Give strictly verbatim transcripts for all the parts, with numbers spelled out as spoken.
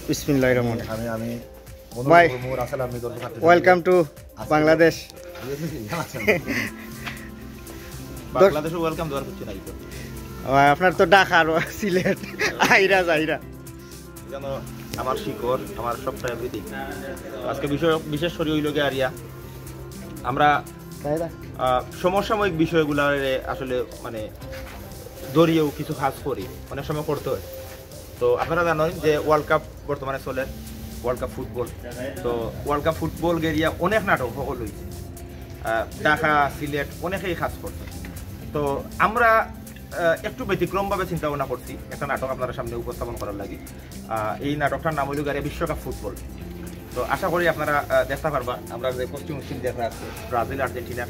বিসমিল্লাহির রহমানির রহিম। আমি আমি ভাই, মোহাম্মদ রাসেল আহমেদ অর্থ থাকতে ওয়েলকাম টু বাংলাদেশ। বাংলাদেশে ওয়েলকাম দেওয়ার কিছু নাই তো। ভাই, আপনার তো ঢাকা আর সিলেট, আইরা যাইরা। যেন আমার শিকড়, আমার সবটা এভরিথিং। আজকে বিষয় বিশেষ করি হইল গিয়া আরিয়া, আমরা আহ, সমসাময়িক বিষয়গুলারে আসলে মানে ধরিয়েও কিছু কাজ করি, অনেক সময় করতে হয়। তো আপনারা জানেন যে ওয়ার্ল্ড কাপ বর্তমানে চলে, ওয়ার্ল্ড কাপ ফুটবল। তো ওয়ার্ল্ড কাপ ফুটবল গেরিয়া অনেক নাটক হকল হয়েছে, আহ, ঢাকা, সিলেট, অনেকেই কাজ করছে। তো আমরা আহ, একটু ব্যতিক্রমভাবে চিন্তা ভাবনা করছি একটা নাটক আপনারা সামনে উপস্থাপন করার লাগি। আহ, এই নাটকটার নাম হইল গিয়া বিশ্বকাপ ফুটবল। তো আশা করি আপনারা আহ, দেখতে পারবা, আমরা যে পশ্চিম পশ্চিম দেখা আছে ব্রাজিল, আর্জেন্টিনা।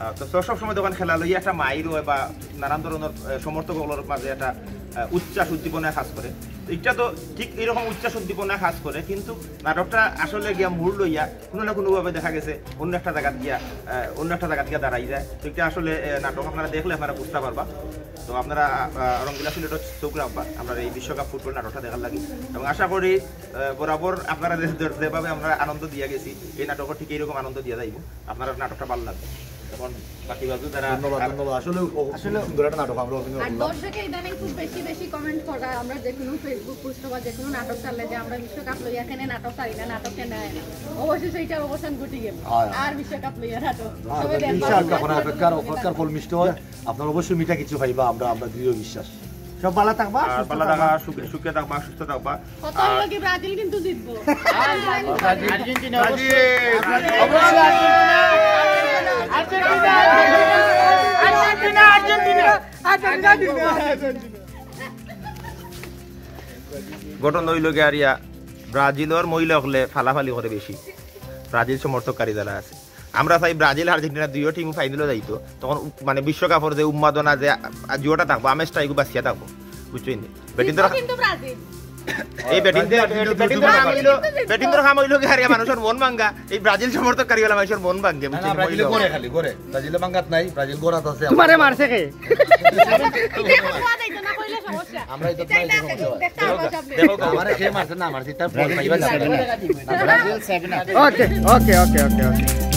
আহ, তো তো সবসময় যখন খেলা লইয়া একটা মাইর হয় বা নানান ধরনের আহ, সমর্থকগুলোর মাঝে একটা আহ, উচ্ছ্বাস উদ্দীপনা কাজ করে। তো এটা তো ঠিক এরকম উচ্ছ্বাস উদ্দীপনা কাজ করে, কিন্তু নাটকটা আসলে গিয়া মূল লইয়া কোনো না কোনোভাবে দেখা গেছে অন্য একটা জায়গাত গিয়া আহ, অন্য একটা জায়গাত গিয়া দাঁড়াই যায়। তো এটা আসলে আহ, নাটক আপনারা দেখলে আপনারা বুঝতে পারবা। তো আপনারা আহ, রঙ্গিলা সিলেটও চোখ রাখবা আমরা এই বিশ্বকাপ ফুটবল নাটকটা দেখার লাগি। এবং আশা করি আহ, বরাবর আপনারা যে- যে- যেভাবে আমরা আনন্দ দিয়া গেছি, এই নাটকও ঠিক এইরকম আনন্দ দিয়া যাইব। আপনারা নাটকটা ভালো লাগবে। এখন বাকি বাজু যারা ধন্যবাদ ধন্যবাদ। আসলে আসলে সুন্দর একটা নাটক আমরা অভিনয় আর করলাম। দর্শকে ইদানিং খুব বেশি বেশি কমেন্ট করা, আমরা যে কোনো ফেসবুক পোস্ট বা যে কোনো নাটক ছাড়লে যে আমরা বিশ্বকাপ লইয়া এখানে নাটক ছাড়ি না, নাটক কেন হয় না। অবশেষে এটার অবসান ঘটে গেল। হয়। আর বিশ্বকাপ লইয়া নাটক হ্যাঁ, সবাই দেখবা। ইনশাআল্লাহ, অপেক্ষা করা, অপেক্ষার অপেক্ষার ফল মিষ্টি হয়। আপনারা অবশ্যই মিঠা কিছু পাইবা, আমরা আমরা দৃঢ় বিশ্বাস। সব ভালো থাকবা, আহ, সুস্থ ভালো থাকবা। থাকা, সুখে সুখে থাকবা, সুস্থ থাকবা। কত হইল কি ব্রাজিল কিন্তু জিতবো। আর্জেন্টিনা অবশ্যই। ব্রাজিল! অবশ্যই Argentina. Argentina, Argentina, Argentina, Argentina জিতবে। ঘটনা হইল গিয়া আরিয়া, ব্রাজিলর মহিলা হকলে ফালাফালি করে বেশি, ব্রাজিল সমর্থককারী যারা আছে। আমরা চাই ব্রাজিল আর্জেন্টিনা দুইও টিম ফাইনালে যাইতো, তখন মানে বিশ্বকাপর যে উন্মাদনা যে আ- আ- জুয়াটা থাকবো, আমেজটা এগু বাঁচিয়া থাকবো, বুঝছইন নি? ব্যাটিং তো কিন্তু ব্রাজিল। এই ব্যাটিং ব্যাটিং তো কাম হইলো, ব্যাটিং তো কাম হইলো কি আরিয়া, মানুষের মন ভাঙ্গা, এই ব্রাজিল সমর্থককারী হলে মানুষের মন ভাঙ্গে, বুঝছইন নি? ব্রাজিলে করে খালি করে। ব্রাজিলে বাঙ্গাত নাই, ব্রাজিল গড়াত আছে। তোমারে মারছে কে? এটা তো দেওয়া যাইতো না, কইলে সমস্যা। আমরা ইজ্জত নাই, সমস্যা হয়। দেখতে হবে সব। দেখো, আমারে কে মারছে না মারছে, তার ফল পাইবা যাবে না। ওকে, ওকে, ওকে, ওকে, ওকে।